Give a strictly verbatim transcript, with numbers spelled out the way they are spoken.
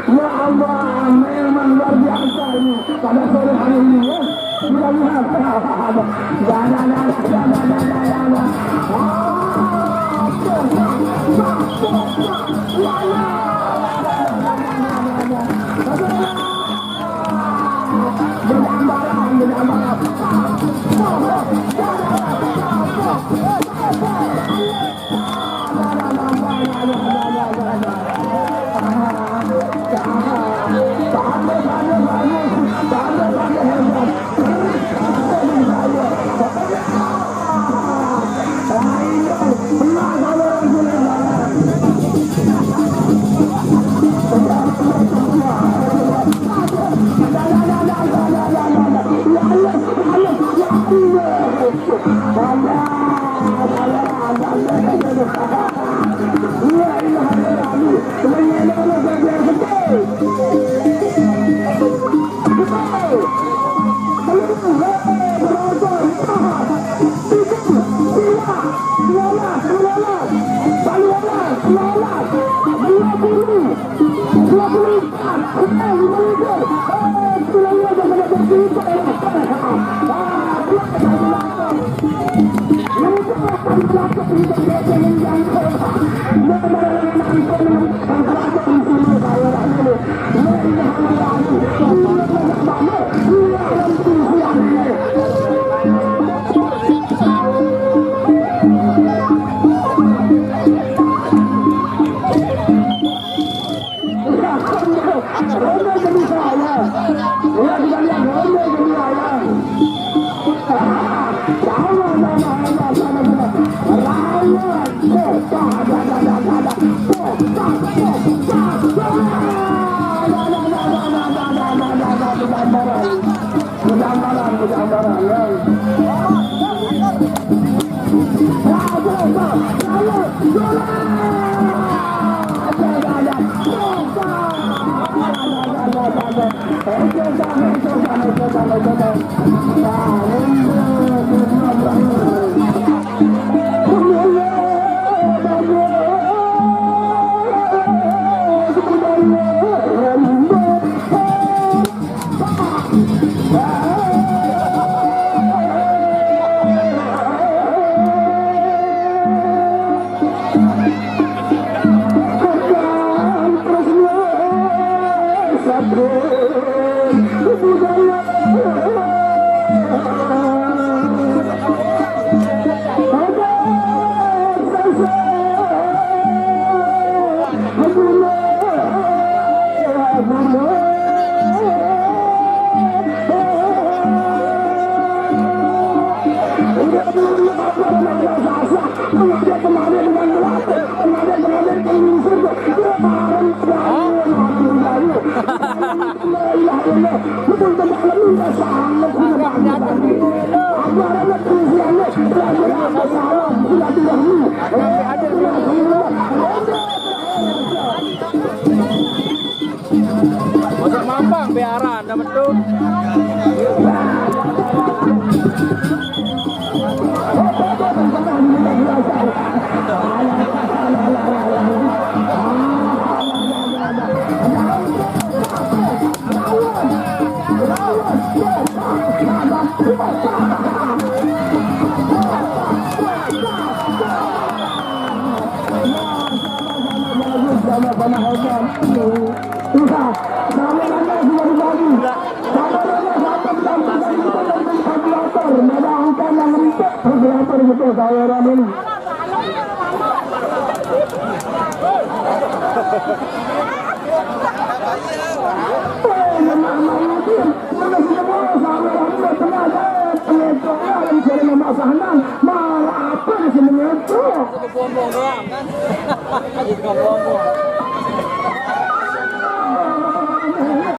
Ya Allah, memang luar biasa ini pada sore hari ini, ya. Kita lihat. Masuk mampang biaran dah betul. Sama-sama hebat. Iya. Sama-sama sudah dibagi. Sama-sama sama bilang kita itu yang kalkulator. Bayangkan yang empat kalkulator gitu, saweran ini. Eh, yang namanya dia, mana sudah mau saweran ini, tenang, eh, pengecohnya yang sering memasakan, malah apa di sini ngecoh? Sombong doang kan? Sombong.